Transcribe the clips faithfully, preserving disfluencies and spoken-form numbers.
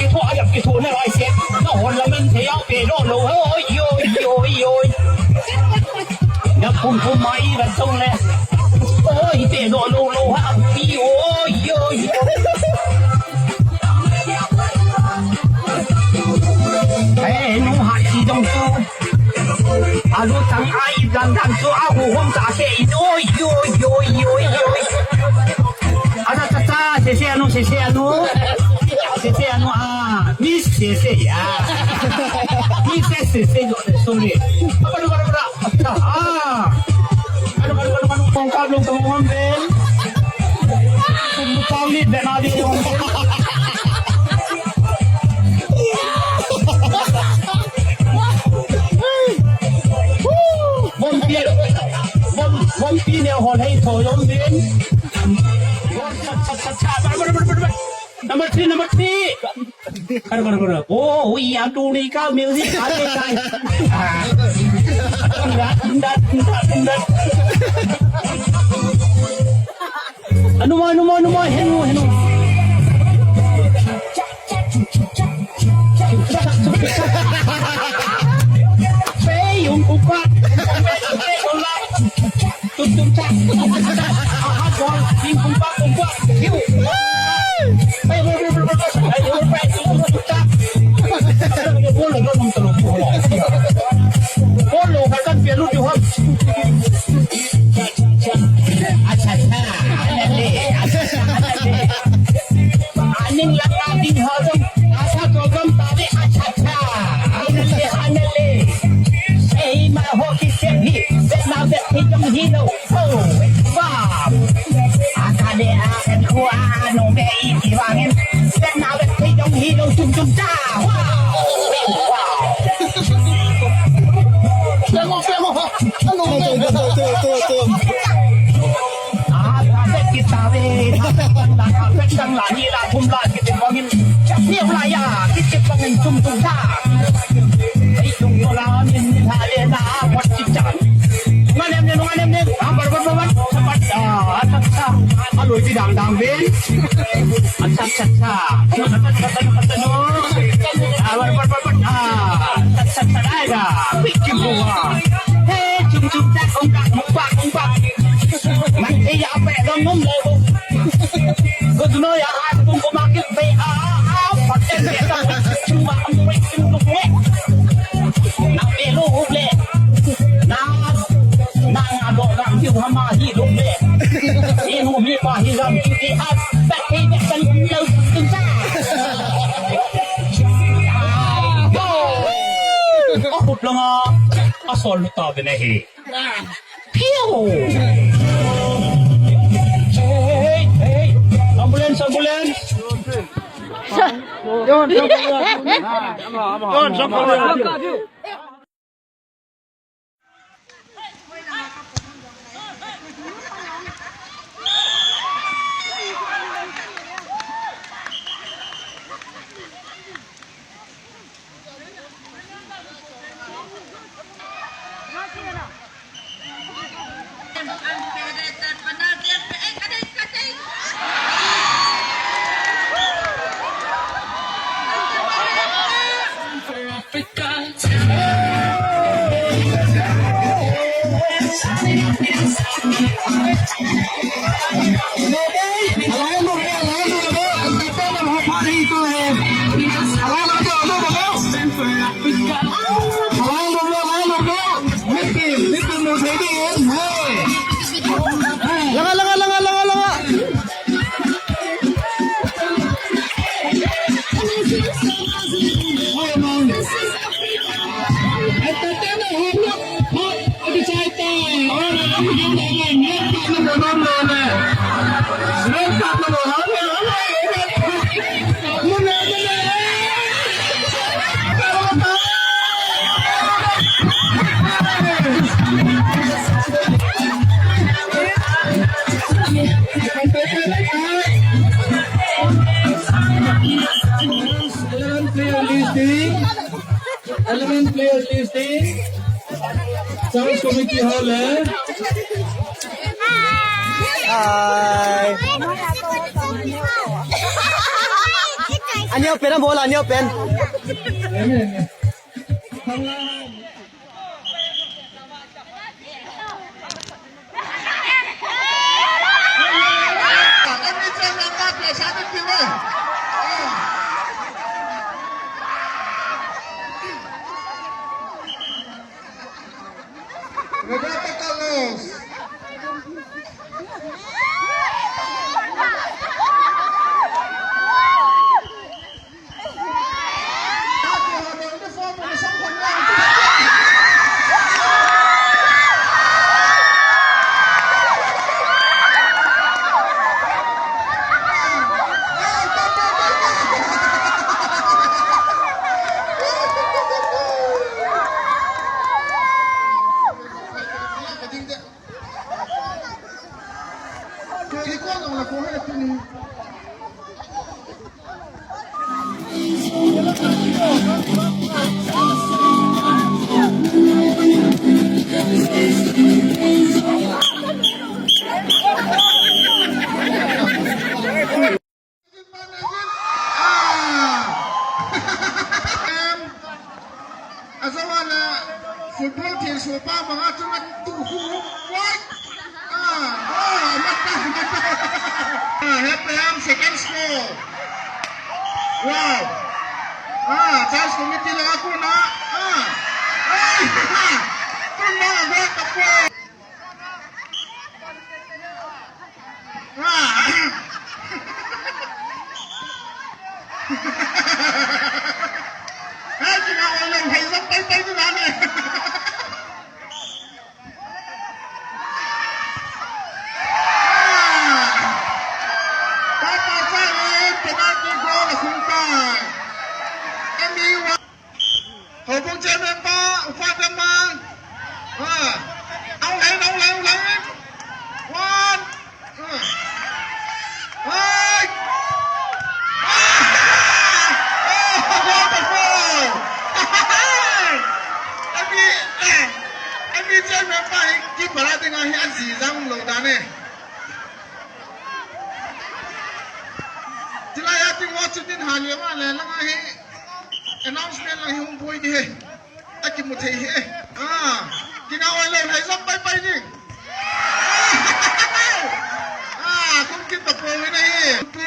kitho, a jap kitho na lai se. Na hon la man the ya pe lo lo. Oi, oi, oi, oi. Na pum pum mai la song le. Oi, pe lo lo lo ha. Pi, oi, oi, oi. Hey, nu ha chi dong tu. Alu tang ai dan dan tu a hu hom ta se in oi oi oi oi oi. Ana ta ta se se anu se se anu. Se se anu a. Miss se se ya. Miss se se se yo sorry. Apa lu apa lu. Ah. Anu anu anu anu kong kap lu kong hom ben. Kum tang ni ben a di hom ben. Bompi, bom, bompi ne hol hei tho yom din. Cha, cha, cha, cha, bar, bar, bar, bar, bar. Number three, number three. Bar, bar, bar. Oh, we are doing ka music. Ate kai. Ah. Dum da, dum da, dum da, dum da. Anu mo, anu mo, anu mo, henu, henu. Pei, um, um, pa. Tum, tum, ta. Aha, bol, ping, pum, pa, pum, pa. Hiu. Pei, bol, bol, bol, bol. Pei, bol, pei, tum, tum, ta. Bol, bol, bol, bol, bol. Bol, bol, bol, bol. Acha, acha. Anale, acha, acha, anale. Aning langa ding ho jong, asa to gam ta le, acha, acha. Anale, anale. Ei, ma ho ki se hi, se na ve hi jong hi lo. Oh, wow. Asa le a kan khu a no me i ti wangin. Se na ve hi jong hi lo tum tum ta. Wow. Wow. Teo, teo, teo, teo. Cha, cha, cha. Cha, cha, cha, cha, cha, cha. Ah, bar, bar, bar, bar. Ah, cha, cha, cha, cha, cha. Hey, chum, chum, cha, kong, kak, mong, kak, mong, kak. Mang, eh, ya, pe, dong, mong, le, mong. Gusto mo, ya, ah, kung kumakit, pe, ah, ah, ah, pag-, eh, eh, ah, chum, ah, ang, pe, chum, chum, eh. Na, pe, lo, le. Na, na, na, do, na, piu, ha, ma, hi, lo, le. Eh, no, mi, pa, hi, ram, ki, ki, ah, pe, pe, pe, pe, lo, chum, cha. Ahut langa asol lut ta ding ahi. Phiu! Hey, hey, ambulance, ambulance. John, John, John. Langa, langa, langa, langa, langa. Eleven player listing. Eleven player listing. Church committee hall hai. Hi. Ani open, bola, ani open. Amen. Roberto Carlos. Azawa la football thil so pa manga chunga tu hu. Wai. Ah, oh, mata, mata. Ah, happy am second score. Wow. Ah, chance committee la kuna. Ah. Ai, ha. Kuna go tapo. Houbung chairman pa, upa teman. Ha. Au lai, au lai, au lai. One. Ha. Hai. Ah. Oh, wonderful. Ami, eh, ami chairman pa hi, ki para dinga hi an si jang lo da ne. Tilai Watch din ha le ma le langa hi. Announcement lang hi hung boi di he. Aki mu thei he. Ah, kina oi lo hai zam pai pai ding. Ah, kum kit ta po ni na he. Pu.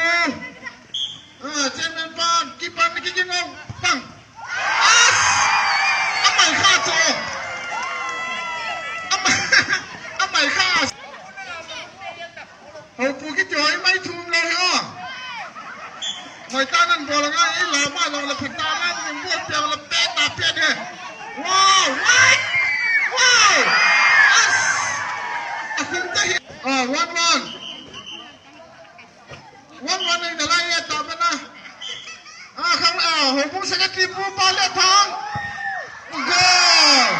Ah, chairman pa, kipan ni kiki ngau. Pang. As! Amai kha to. Amai, amai kha. Ho pu kiti ho i mai thum lo hi o. Hoi ta nan bol nga i la ma lo la phata la ni bol pe la pe ta pe de. Wow, right. Wow. As. A khum ta hi. Ah, one one. One one nei na lai ya ta bana. Ah, khang, ah, houbung secretary pu pa le thang. Goal.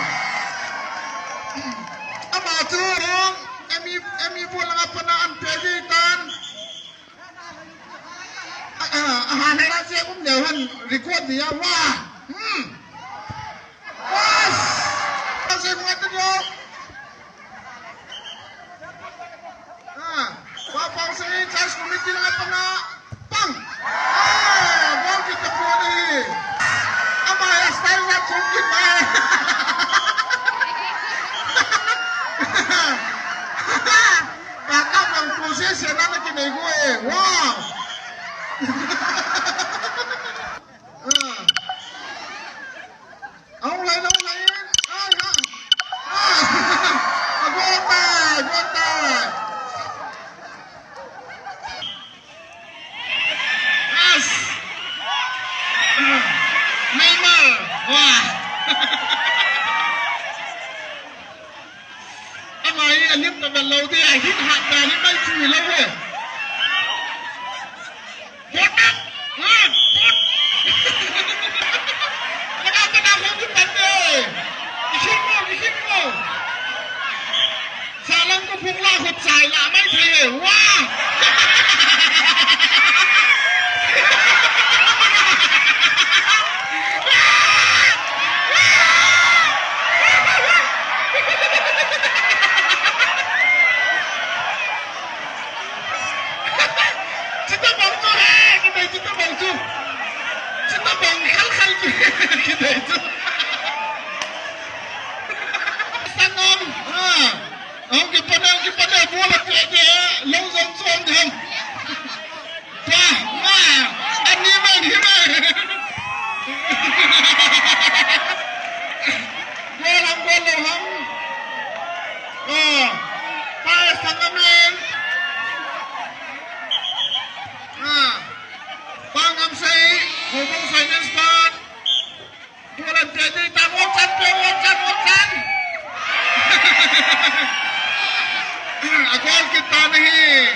Ama chu, M E, M E pu langa pana an pe di tan. Ah, ah, ah, han hai na se um le han record dia wa. Hmm. Yes. Ase ko atu yo. Ah, wa pang se chance committee langa pana. Pang. Ah, ball kit ta pon ahi. Ama ya style na chum kit mai. Kakap lang process ya na na kinai ko eh. Wow. Ah. Ahung lai, ahung lai. Ai, ha. Ah. Agol tai, agol tai. Yes. Neymar. Wah. Ama hi alim ta bal lou de, ahin hat ta ni mai chui lou he. Pot up! Ah, pot! Kena, kena, kena, kena. Isin mo, isin mo. Salang ko pungla ko chai la mai thei. Wah! Chuti bang chu he, kidei chuti bang chu. Chuti bang khal khal chu, kidei chu. Sangam, ha. Ang kipana, ang kipana, bola kete, long zong zong ding. Pa, ma, ani man hi mai. Gol ham, gol lou ham. Oh, pa, sang amen. Ah, pa ngam sei, houbung finance part. Bola te dei ta, Watson pe, Watson, Watson. A goal kit ta nahi.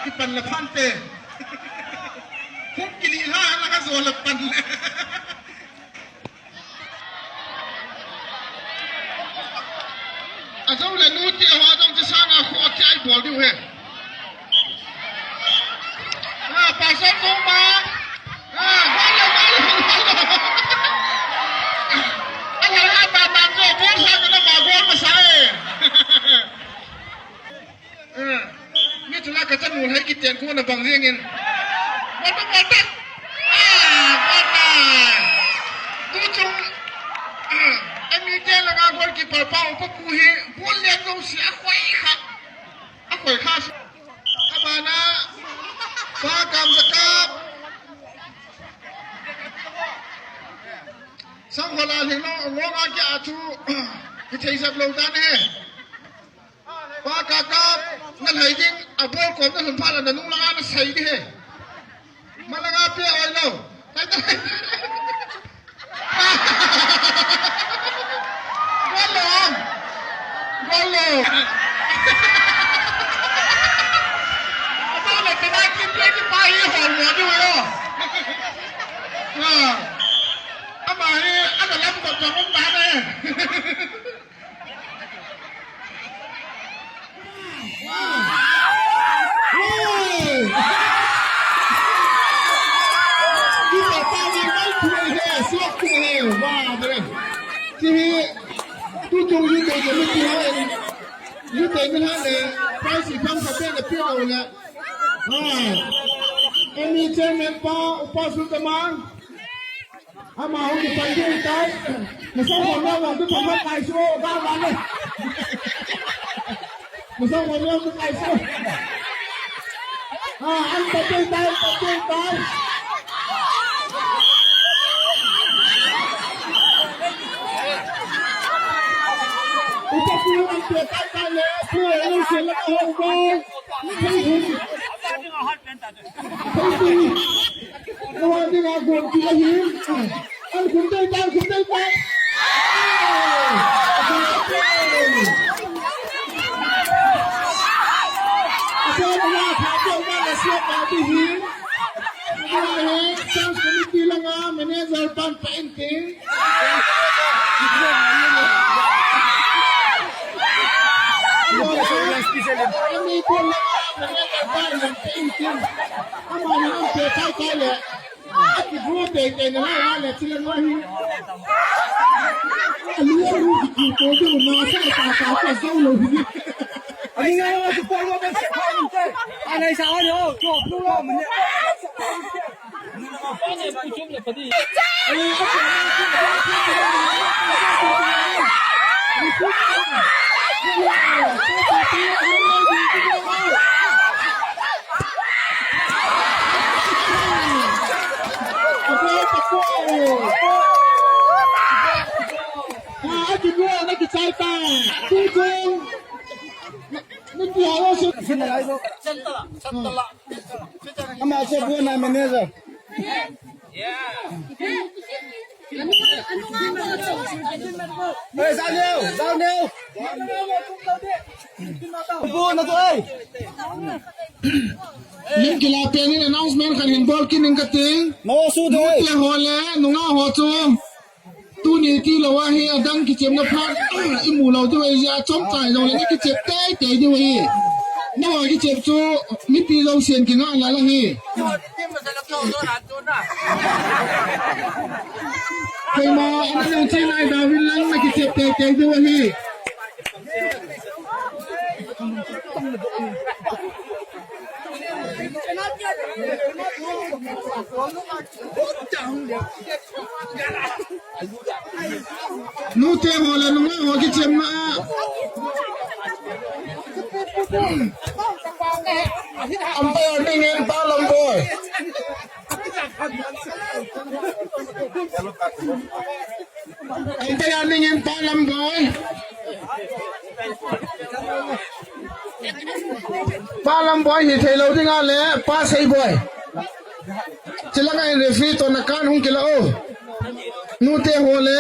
Kipan la phan te. Hung kili ha, la ka zo la pan le. Ajo le nu ti ho jong ti sanga kho ti ai bol diu he. Ah, pasal tu ma. Ah, gol le, gol le, gol le. Ala ha ta ta jo bol sa na ma gol ma sa e. Eh, mi chula ka chanu hai kiten ko na bang jeng in. Bata, bata. Ah, bata. Tu chung. Ah, ami te la nga goalkeeper pa ko ku hi. Bol lian jong si a khoi kha. A khoi kha si. Abana. Pa kam sa kap. Sang hola lhing lo, lo nga kya chu. Ki thei sap lo dan he. Pa Kakap, na lhai ding, a bol kom na lhun phat la na nung langa na sei ding he. Ma langa pe oi lo. Tai tai. Gol lo. Gol lo. Aba le penalty pe ki pa hi hol mo ding ho. Ah. Ama hi, ana lam ko jong um ta ne. M E chairman pa, Upa Sultaman. Ama hung kipan ding tai. Masang hon na wang tu thong kai su, ga wang le. Masang hon na wang tu kai su. Ah, an pa ding tai, pa ding tai. Upa pu an pe tai tai le, pu e lu se la ko ko. Nawa ding a gon ti ahi. An khum dei tan, khum dei tan. Asa na kha ko ma la sia pa ti hi. Nawa he, chance committee langa manager pan pa in tin. Ama se bu na manager. Hey, Daniel, Daniel. Bu na tu, hey. Lim kila pen in announcement kan hin bol kit ning kati. No su de. Nute ho le, nunga ho chu. Tuni tilou a hi adang kichepna phat, imu lou diu ahi jeh a chomcha jong le na kichep teitei diu ahi. Naho kichep chu mipi jousen kingah lal ahi. Keima ana nung chai nai dauvin lang na kichep teitei diu ahi. Nute ho le nunga ho kichepna. Umpire ning in Pa Lamboi. Umpire ning in Pa Lamboi. Pa Lamboi hi thei lou ding a le Pa Seiboi. Chilanga in referee tohna kan hung kila o. Nute ho le